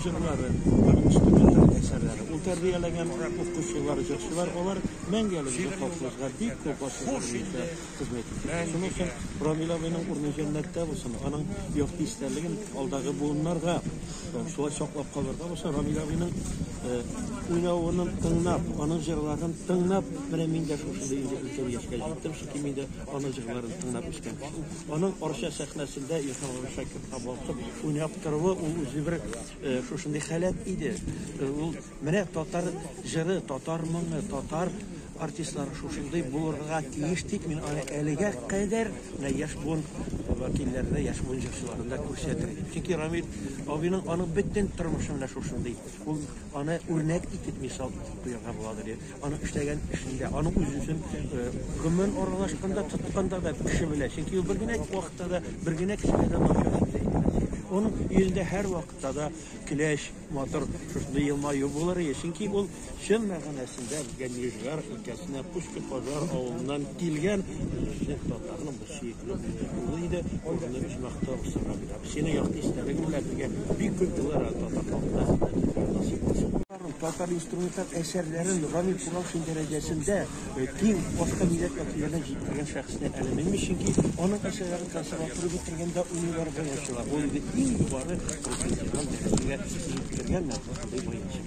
җырлары, аның инструменталь әсәрләре, ул тәрбияләгән укучылар, җырчылар, алар мәңгелек безнең халкыбызга бик күп гасырлар буенча хезмәт итә. Шуның өчен Рамил абыйның урыны җәннәттә булсын, аның якты истәлеген алдагы буыннарга шулай саклап калырга булсын. Рамил абыйның уйнавын тыңлап, аның җырларын тыңлап, менә мин дә шушындый инде өлкән яшькә җиттем, чөнки мин дә аның җырларын тыңлап үскән кеше. Аның Арча сәхнәсендә Илһам абый Шакировка балкып уйнап торуы ул үзе бер шушындый халәт иде. Ул менә татар җыры, татар моңы, татар артистлары шушындый булырга тиеш дип мин аны әлегә кадәр менә яшь буын вәкилләренә, яшь буын җырчыларында күрсәтер идем. Чөнки Рамил абыйның аның бөтен тормышы менә шушындый. Ул аны үрнәк итеп, мисал итеп куярга буладыр. Аның эшләгән эшендә, аның үз-үзен гомумән аралашканда, тотканда да кеше белә. Чөнки ул бер генә вакытта да, бер генә кешегә дә начар сүз әйтмәс. Аның йөзендә һәрвакытта да көләч, матур шушындый елмаю булыр иде. Чөнки ул чын мәгънәсендә безгә Нижгар өлкәсенә Пушка-Пожар авылыннан килгән үзебезнең татарның бер сөекле улы иде. Урыны оҗмахта булсын, Рамил абый. Синең якты истәлегең белән безгә бик күп еллар әле татар халкына хезмәт итәргә насыйп булсын. Татар инструменталь әсәрләрен Рамил Куралшин дәрәҗәсендә киң башка милләт вәкилләренә җиткергән шәхесне әле белмим, чөнки аның әсәрләрен консерватория бетергәндә уйныйлар баянчылар. Ул инде иң югары профессиональ дәрәҗәгә җиткергән менә шушындый баянчы.